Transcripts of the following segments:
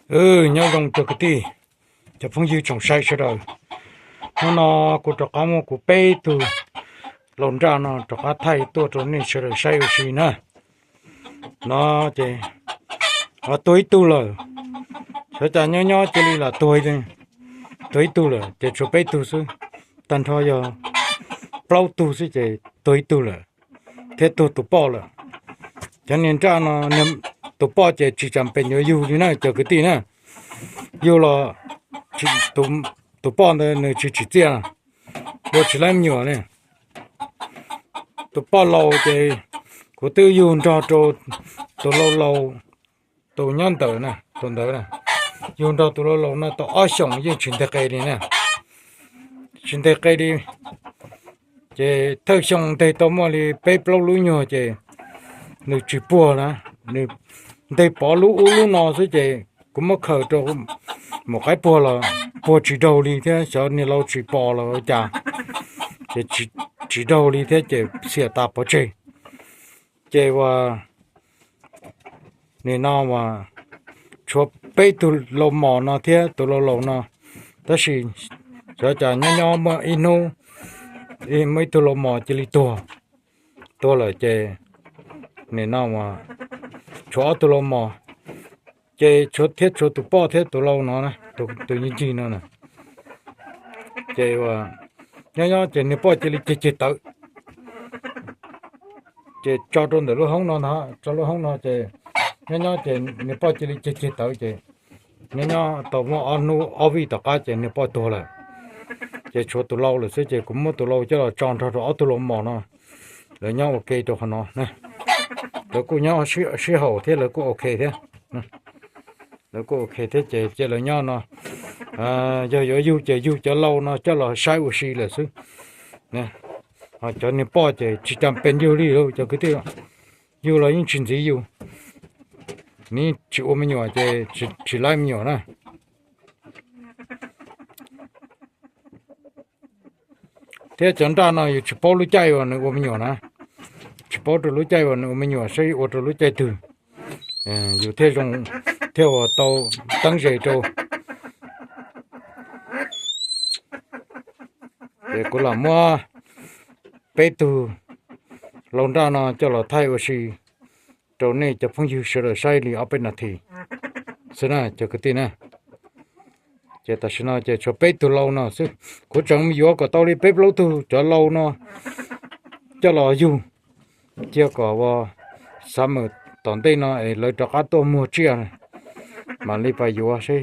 Nyob zoo cov kwv tij, cov phooj ywg tsoom saib sawv daws. Hnub no kuv rov qab muab kuv peb tug laus nraj no rov qab thaij tuaj rau nej sawv daws saib ua si na. No ces tuag ib tug lawm. Xyov cas nyob nyob cia li lam tuag, tuag ib tug lawm ces tshuav peb tug xwb. Tag nrho yog plaub tug xwb ces tuag ib tug lawm, thiab tuag tus poj lawm. Cov niag nraj no, tus poj ces tsis tsam pem yuav yug li na cov kwv tij na. Yug los tus poj ntawd nws tsis tsim txiaj, ua tsis laib me nyuam li. Tus poj laus ces kuv twb yug nrog rau tus laus laus, tus nyob ntawm, tus ntawd, yug nrog tus laus laus no tau ob xyoos yeej tsis nteg qe li na. Tsis nteg qe li. Ces thawj xyoo nteg tau muaj li peb plaub lub nyuag ces nws tsis puag na, nws nteg pov lub ub lub no xwb ces kuv muab khaws rau mus qaib puag los puag tsis raug li thiab xyov niag laus tsis pom los ua cas, ces tsis raug li thiab ces xiam tas pov tseg. Ces ua nim no uas tshuav peb tug laus mos no thiab tus laus laus no, tab sis xyov cas nyob nyob muaj ib hnub muaj ib tug laus mos cia li tuag, tuag lawm ces nim no uas tshuav ob tug laus mos, ces tshuav thiab tshuav tus poj thiab tus laus no, tus ncig ncig no na. Ces nyob nyob ces niag poj cia li ceg ceg tawv, ces tso rau ntawm lub hoob no ntag, tso lub hoob no ces nyob nyob ces niag poj cia li ceg ceg tawv ces nyob nyob tau muaj ob hnub ob vij tom qab ces niag poj tuag lawm. Ces tshuav tus laus lawm xwb ces kuv muab tus laus coj los tso nrog rau ob tug laus mos no, lawv nyob ua ke rau qhov no. Lawv kuj nyob sib haum thiab lawv kuj ok thiab. Lawv kuj ok thiab ces cia lawv nyob no. Yog yuav yug ces yug cov laus no coj los saib ua si lawm xwb. Ho cov niag poj ces tsis cam pes yug li lauj cov kwv tij. Yug los yeej tsis ntxiv yus, nws tsis ua me nyuam ces tsis laib me nyuam na. Thiab cov nraj no yus tsis paub lub caij uas nws ua me nyuam na, tsis paub rau lub caij uas nws ua me nyuam saib ua rau lub caij twg, yus thiaj zoo, thiaj ua tau teeb ze rau. Ces kuv lam muab peb tug laus nraj no coj los thaij ua si rau nej cov phooj ywg sawv daws saib li ob peb nas this xwb na cov kwv tij na. Ces tam sim no ces tshuav peb tug laus no xwb, kuv tseem mus yuav kom tau li peb plaub tug cov laus no coj los yug, cia kom ua xav mus tom ntej no es lawv rov qab tuaj muag tsiaj mam li pais yuav seb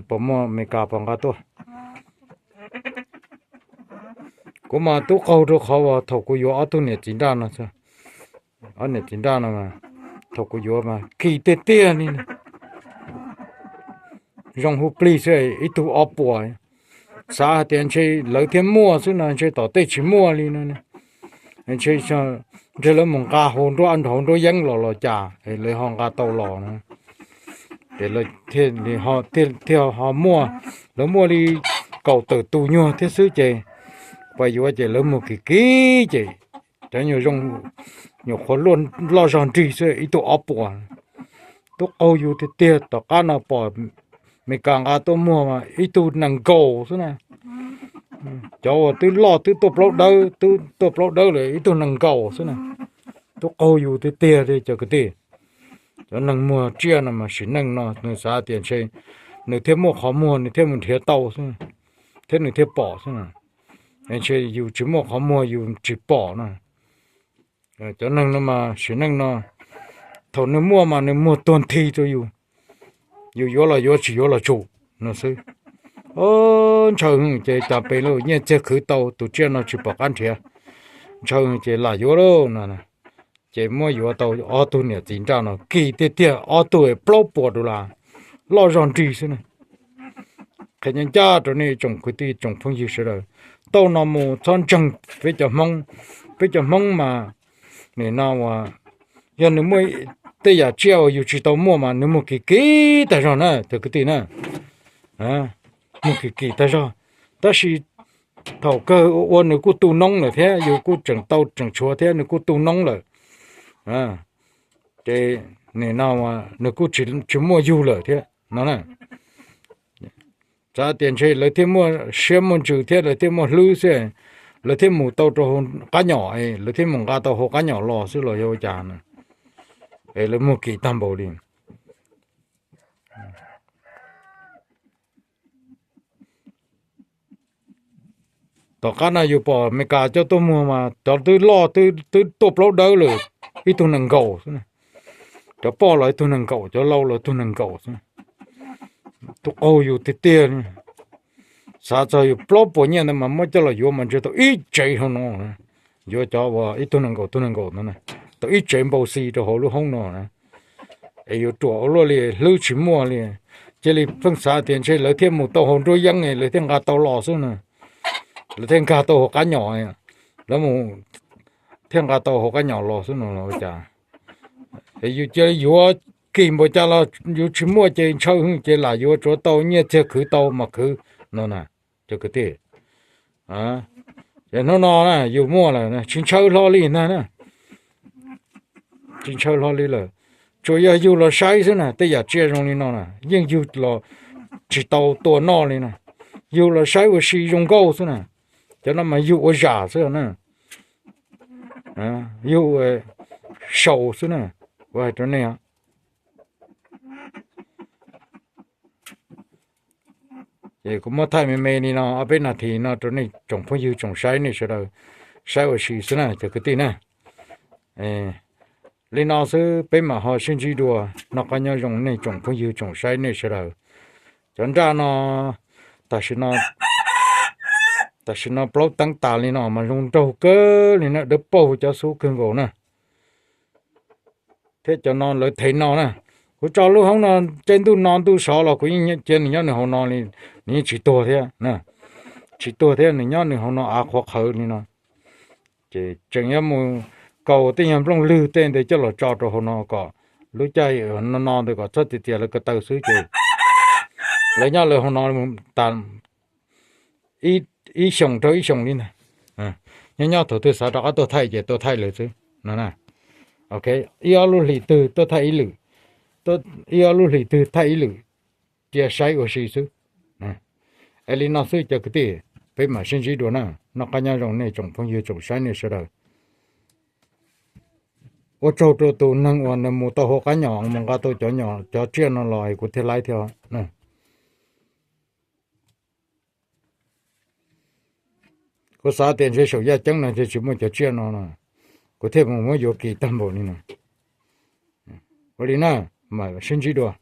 puas muaj Amelikas puas nqa tuaj. Kuv mas tub qaug rau qhov uas thaum kuv yuav ob tug niam txiv nraj no, ob niam txiv nraj no, thaum kuv yuav mas kim tiag tiag li, zoo hu plig xwb ib tug ob puas. Xav hais tias ntshe lawv thiaj muaj xwb no, ntshe tom tej tsis muaj li no. Ntshe, ntshe lawv mus nqa hauv nruab, hauv nruab yeeb los los cas es lawv ho nqa tau los no. Ces thiaj ho muaj, lawv muaj li kaum tawm tus nyuag thiab xwb ces pais yuav ces lawv muag kim kim ces cov nyuag zoo, nyuam qhuav loj zog nrig xwb ib tug ob puas. Tub qaug yus tiag tiag, tom qab no pom Amelikas nqa tuaj muag mas ib tug nees nkaum xwb na. Cov uas twb loj twb tuaj plaub dawb, twb tuaj plaub dawb lawm ib tug nees nkaum xwb na. Tub qaug yus tiag tiag li cov kwv tij. Cov neeg muag tsiaj no mas sim neej no nws xav tias ntshe nws thiaj muaj qhov muag nws thiaj mus nrhiav tau xwb, thiab nws thiaj pom xwb. Ntshe yus tsis muaj qhov muag yus tsis pom no. Cov neeg no mas sim neej no, thaum nws muaj mas nws muag tuag nthi rau yus, yus yuav los yuav tsis yuav los tsum no xwb. Ntshaw ces cas pes lawm nyiaj txiag khwv tau tus tsiaj no tsis pom qab nrhiav, ntshaw ces lam yuav lauj no. Ces muab yuav tau ob tug niam txiv nraj no kim tiag tiag, ob tug plaub puas dollar, loj zog nrig xwb na. Qhia ncaj ncaj rau nej tsoom kwv tij tsoom phooj ywg sawv daws, tau no mus txhob ntseeg peb cov Hmoob. Peb cov Hmoob mas nim no uas yog nws muaj tej yam tsiaj uas yus tsis tau muaj mas nws muag kim kim tag zog na cov kwv tij na. Muag kim kim tag zog. Tab sis thaum kawg ua nws kuj tu noob lawm thiab, yus kuj tseem tau tseem tshuav thiab nws kuj tu noob lawm. Ces nim no nws kuj tsis muaj yug lawm thiab no na. Xav tias ntshe lawv thiaj muaj siab muaj ntsws thiab lawv thiaj muaj hlwb xwb, lawv thiaj mus tau rau hauv qab nyom, lawv thiaj mus nqa tau hauv qab nyom los xwb los yog ua cas na, es lawv muag kim tag npaum li. Tom qab no yus pom Amelikas coj tuaj muag mas cov twb loj twb tuaj plaub dawb lawm, ib tug nees nkaum xwb, cov poj los ib tug nees nkaum, cov lau los ib tug nees nkaum xwb. Tus qaug yus tiag tiag. Xav txog yus plaub puas nyiaj ntawd mas muab coj los yuav mas ntshe tau ib tsev hauv no, yuav cov uas ib tug nees nkaum tug nees nkaum no, tau ib tsev npau xi rau hauv lub hoob no na. Es yuav ruam ua luaj li, hlwb tsis muaj li. Cia li pheej xav tias ntshe lawv thiaj mus tau hauv nruab yeeb lawv thiaj nqa tau los xwb na, lawv thiaj nkag tau hauv qab nyom, lawv mus thiaj nqa tau hauv qab nyom los xwb no los cas. Es yus cia li yuav kim npaum cas los yus tsis muaj ces ntshaw hwj ces lam yuav tsuav tau nyiaj txiag khwv tau mas khwv no na, cov kwv tij. Ces hnub no na yus muaj lawm tsis ntshaw hlo li ntag na, tsis ntshaw hlo li lawm. Tsuas yog yug los saib xwb na, tej yam tsiaj zoo li no na yeej yug los tsis tau tua noj li na, yug los saib ua si zoo nkauj xwb na. Cov no mas yug ua zam xwb na, yug sau xwb na, ua hais rau nej. Ces kuv muab thaij me me li no ob peb nas this no rau nej tsoom phooj ywg tsoom saib nej sawv daws saib ua si xwb na cov kwv tij na. Li no xwb peb mam ho sib ntsib dua, noj qab nyob zoo nej tsoom phooj ywg tsoom saib nej sawv daws. Cov nraj no tam sim no plaub teeb tas li no mas zoo nraug kawg li na, dawb paug cov xub kawg nkaus na. Thiab cov no lawv thev no na, kuv tso lub hoob no caij ntuj no ntuj sov los kuv yeej cia nws nyob nws hauv no li, nws yeej tsis tuag thiab. Tsis tuag thiab, nws nyob nws hauv no av qhuav qhawv li no. Ces tseem yuav mus kaus tej nyuag nplooj lwg tej ntawd coj los tso rau hauv no kom lub caij no no ntawd kom txhob tias tias lawv ko taw xwb ces lawv nyob lawv hauv no tas ib xyoos rau ib xyoos li ntag. Nyob nyob thaum twg xav rov qab tuaj thaij ces tuaj thaij lawv xwb no. Ib ob lub hlis twg tuaj thaij ib lwm, ib ob lub hlis twg thaij ib lwm, cia saib ua si xwb. Es li no xwb cov kwv tij, peb mam sib ntsib dua na. Noj qab nyob zoo nej tsoom phooj ywg tsoom saib nej sawv daws. Ua tsaug rau tus neeg uas nws mus tau hauv qab nyom mus nqa tau cov nyom cov tsiaj no los kuv thiaj laib thiab. Kuv xav tias ntshe saum yaj ceeb no ntshe tsis muaj cov tsiaj no no, kuv thiaj mus muab yuav kis tag npaum li no. Ua li na, mam sib ntsib dua.